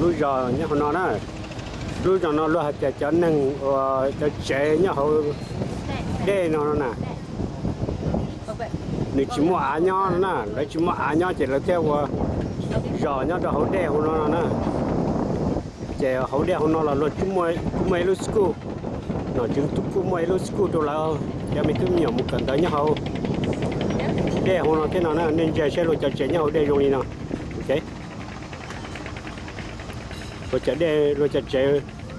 Lub zos nyob hauv no na, lub zos no luag hais tias cov neeg uas cov tsev nyob hauv dej no na, nws tsis muaj av nyob no na, lawv tsis muaj av nyob ces lawv thiaj ua zos nyob rau hauv dej hauv no no na. Ces hauv dej hauv no los luag kuj muaj ib lub school, nom tswv kuj muaj ib lub school rau lawv, cov me tub me nyuam mus kawm ntawv nyob hauv dej hauv no thiab no na. Nej ntsia saib luag cov tsev nyob hauv dej zoo li no. Ok, luag cov dej, luag cov tsev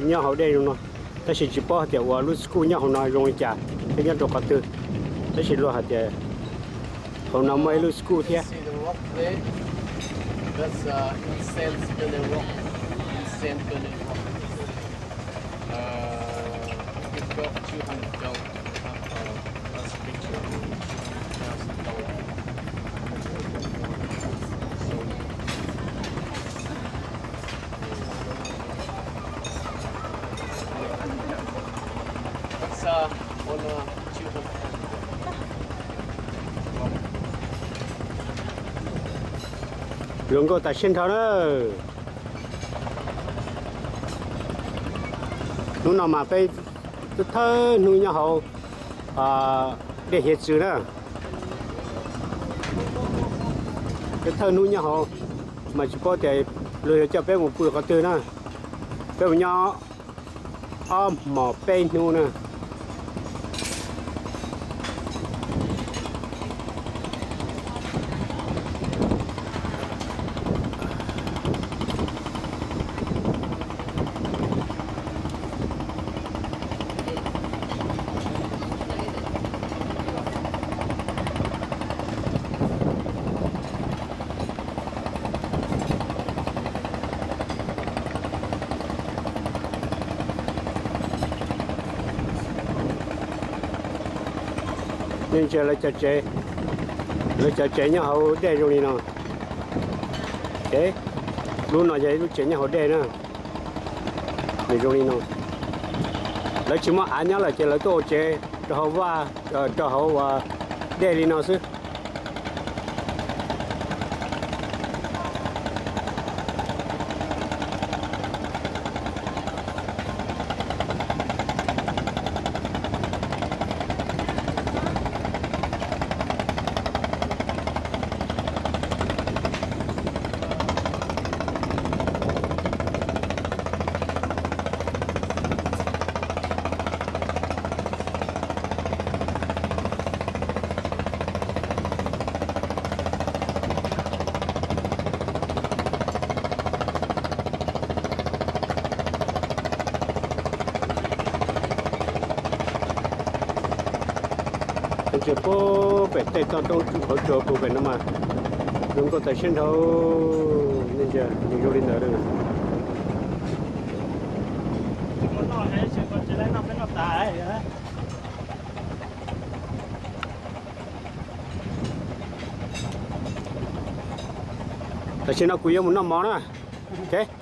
nyob hauv dej zoo no, tab sis tsis paub hais tias ua lub school nyob hauv no zoo li cas thiab nyob rau qhov twg, tab sis luag hais tias hauv no muaj ib lub school thiab. Zoo nkauj tas siab nrho na. Hnub no mas peb thawj hnub nyob hauv dej hiav txwv na. Peb thawj hnub nyob hauv mas tsis paub tias luag yuav coj peb mus pw qhov twg na. Peb mus nyob ob hmos peb hnub na. Nej ntsia lawv cov tsev, lawv cov tsev nyob hauv dej zoo li no. Lub no yog ib lub tsev nyob hauv dej na. Nws zoo li no. Lawv tsis muaj av nyob lawm ces lawv tuaj ua tsev rau hauv vaj, rau hauv uas dej li no xwb. Ntsia puag pem tej toj roob hauv tsua puag pem no mas zoo nkauj tas siab nrho. Nej ntsia nws zoo li ntawd. Tam sim no kuv yuav mus noj mov na. Ok.